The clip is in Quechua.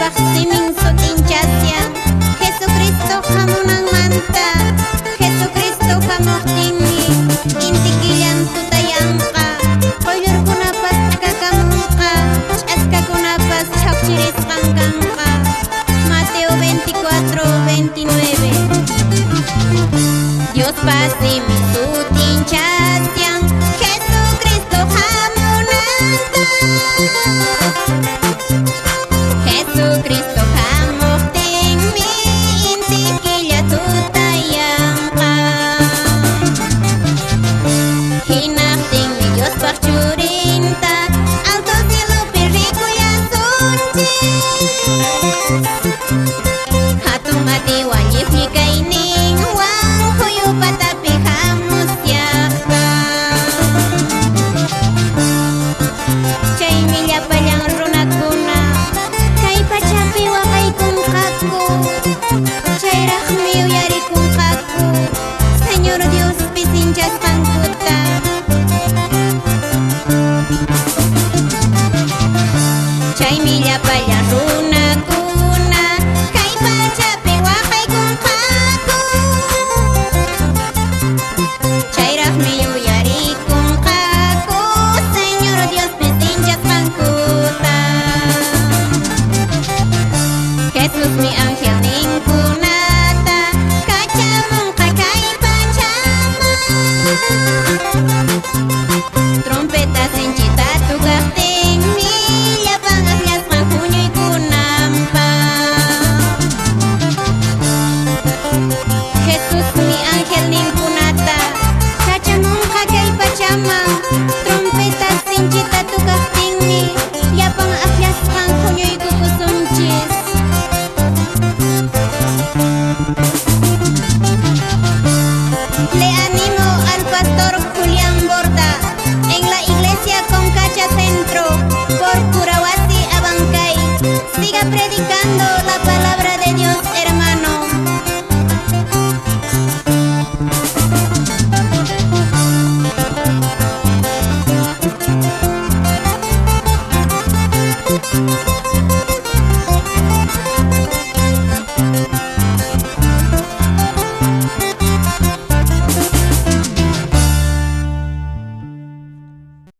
Diospaq simin sut'inchashan Jesucristo hamunanmanta. Jesucristo hamuqtinmi inti killan tutayanqa, quyllurkunapas t'akakamunqa, ch'askakunapas chhawchirisqan kanqa. Mateo 24, 29. Diospa simin sut'inchashan Jesucristo hamunanta. Jesucristo hamuqtinmi inti killa tutayanqa. Hinaqtinmi Diospaq churinta alto cielopi rikullasunchis. Hatun atiywan lliphlli kayninwan phuyu patapi hamusyaqta. Chaymi llapallan runakuna kay pachapi waqaykunqaku. Chayraqmi yuyarikunqaku Señor Dios pisinchasqankuta. Chaymi llapallan runakuna kay pachapi waqaykunqaku. Chayraqmi yuyarikunqaku Señor Dios pisinchasqankuta. Jesusmi angelninkunata kachamunqa kay pachaman. Trompeta sinchita tukaqtinmi llapan akllasqan huñuykunanpaq. Jesusmi angelninkunata kachamunqa kay pachaman. Trompeta sinchita tukaqtinmi llapan akllasqan huñuykukusunchis. Le animo al pastor Julián Borda en la iglesia Concacha Centro por Curahuasi, Abancay. Siga predicando la palabra de Dios, hermano.